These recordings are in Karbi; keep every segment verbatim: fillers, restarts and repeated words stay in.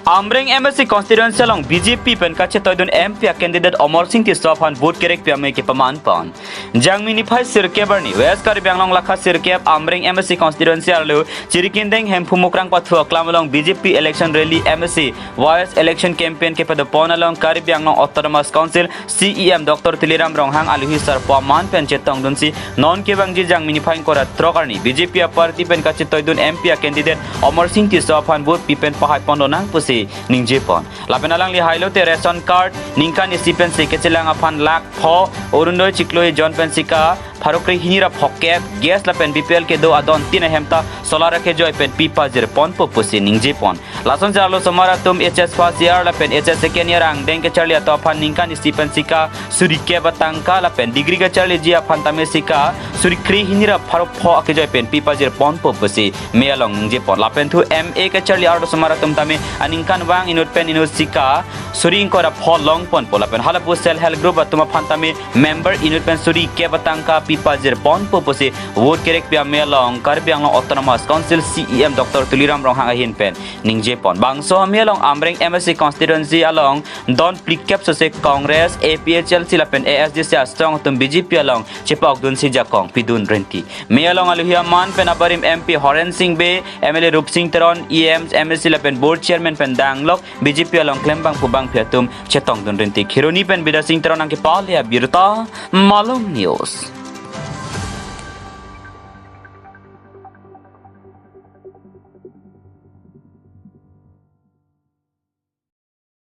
Amreng M A C constituency along B J P pen kachetoidun M P a candidate Amarsing Tisso aphan vote kerekpi amei kepaman pon. Jangmi niphai sirkep arni West Karbi Anglong lakha sirkep Amreng M A C constituency arlo Jirikindeng Hemphu Mukrang pathu aklam along B J P election rally M A C voice election campaign kepadopon along Karbi Anglong Autonomous Council C E M Doctor Tuliram Ronghang aluhi sarpo aman pen chetongdunsi non kevangji Jangmi niphai ingkoi ra throk arni B J P a party pen kachetoidun M P a candidate Amarsing Tisso aphan vote pi pen pahai pondonang pusi ningje pon. Lapen alangli hailote ration card ningkan isi pensi kechelang aphan lakh pho, Orunodoi chiklo ejon pensi ka pharo kre hini ra phokep, gas lapen B P L kedo adon tin ahem ta solar akejoi pen pi pajir ponpo pusi ningje pon. Lasonsi arlo osomar atum H S first year lapen H S second year angdeng kecharli atum aphan ningkan isi pensi ka suri kep atangka lapen degree kecharliji aphan tame si ka suri kre hini ra pharo pho akejoi pen pi pajir ponpo pusi mei along ningje pon. Lapen thu M A kecharli arlo osomar atum tame aningkanvang inut pen inut si ka suri ingkoi ra pho long ponpo. Lapen halapu self help group atum aphan tame member inut pen suri kep atangka pi pajir ponpo pusi vote kerekpi amei along Karbi Anglong Autonomous Council C E M Doctor Tuliram Ronghang ahin pen ningje pon. Bangso amei along Amreng M A C constituency along don phlikep sose Congress, A P H L C lapen A S D C asong atum B J P along chepakdunsi jakong pidun rinti. Mei along aluhi aman pen abarim M P Horen Sing Bey, M L A Rupsing Teron, E M, M A C lapen board chairman pen danglok B J P along klembangpo bangpi atum chetongdun rinti. Kheroni pen Bidya Sing Teron nangkepale abirta, Malong News.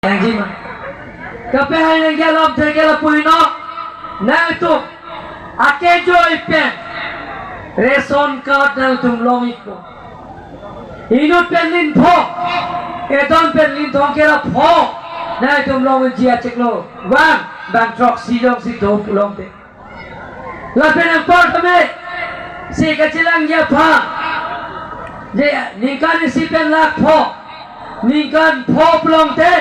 Nangji ma. Kapehai nangji alam theke lapu ino. Nangtum akejoi pen ration card nangtum long-ikpo. Inut pen lin pho, edon pen lin thomkep ra pho nangtum longji achiklo vang, bang throksi jongsi do pulote. Lapen anpar tame si kachelangji aphan, je ningkan isi pen lakh pho, ningkan pho pulote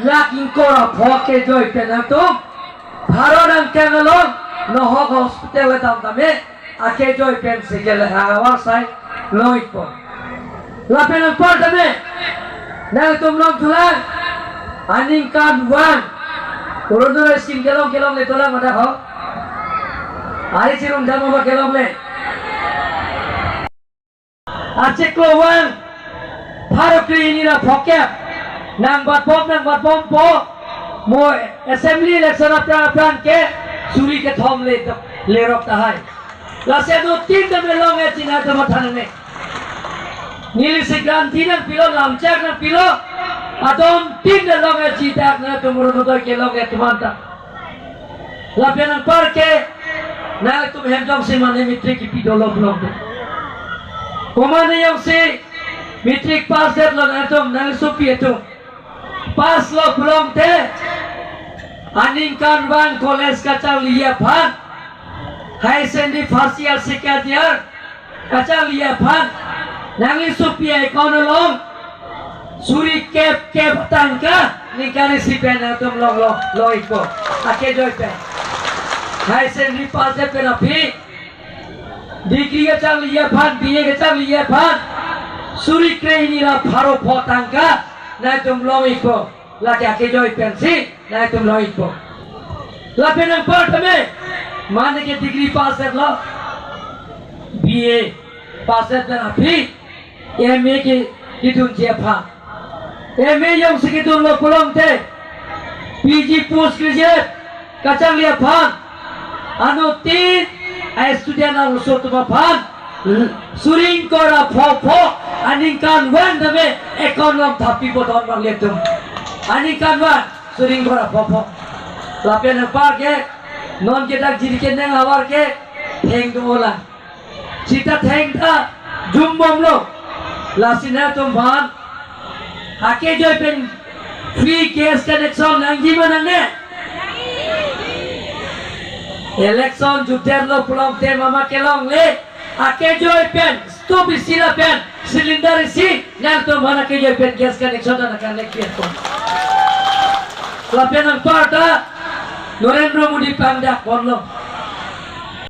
lakh ingkoi ra pho akejoi pen atum pharo nangkang along nohok hospital atum tame akejoi pensi kele havar sai noi pon. Lapen anpar tame nangtum longthulang, aningkanvang Orunodoi scheme kelong kelongle, tolang mada ho. Ari chirum damo ba kelongle. Achiklo vang pharo kre hini ra phokep nangbatbom nangbatbompo. Mo assembly election aphrang aphrang ke suri kethom le, lerok tahai. Lasi anuttin tame long-etji nangtum matha nangne. Neli si guarantee nangpilo, lamchak nangpilo. Adon tin ta long-etji dak nangtum Orunodoi kelong-et atum anta. Lapen anpar ke nangtum hem jongsi mane matric kipi dolo pulote, komane jongsi matric pass detlo nangtum, nangsopi atum pass lo pulote, aningkanvang college kacharliji aphan, higher secondary first year, second year kacharliji aphan, nangli sopi a-account along suri kep kep tangka ningkan isi pen nangtum long long long-ikpo akejoi pen. Higher secondary pass det pen aphi, degree kacharliji aphan, B A kacharliji aphan suri kre hini ra pharo pho tangka nangtum long-ikpo. Lake akejoi pensi nangtum long-ikpo. Lapen anpar tame mane ke degree pass detlo, B A pass det pen aphi M A ke kedunji aphan, M A jongsi kedunlo pulote, P G post graduate kacharli aphan, anuttin a-student arloso atum aphan suri ingkoi ra pho pho aningkanvang tame account along thappi bodon bang litum. Aningkanvang suri ingkoi ra pho pho. Lapen anpar ke non ke dak Jirikindeng ahavar ke theng do-olang. Sita theng ta jumbomlo. Lasi nangtum aphan akejoi pen free gas connection nangji ma nangne? Election jutdetlo pulote mama kelongle, akejoi pen stove isi lapen cylinder isi nangtum aphan akejoi pen gas connection nangconnect-ikpo. Lapen anpar ta Narendra Modi pangdak ponlo.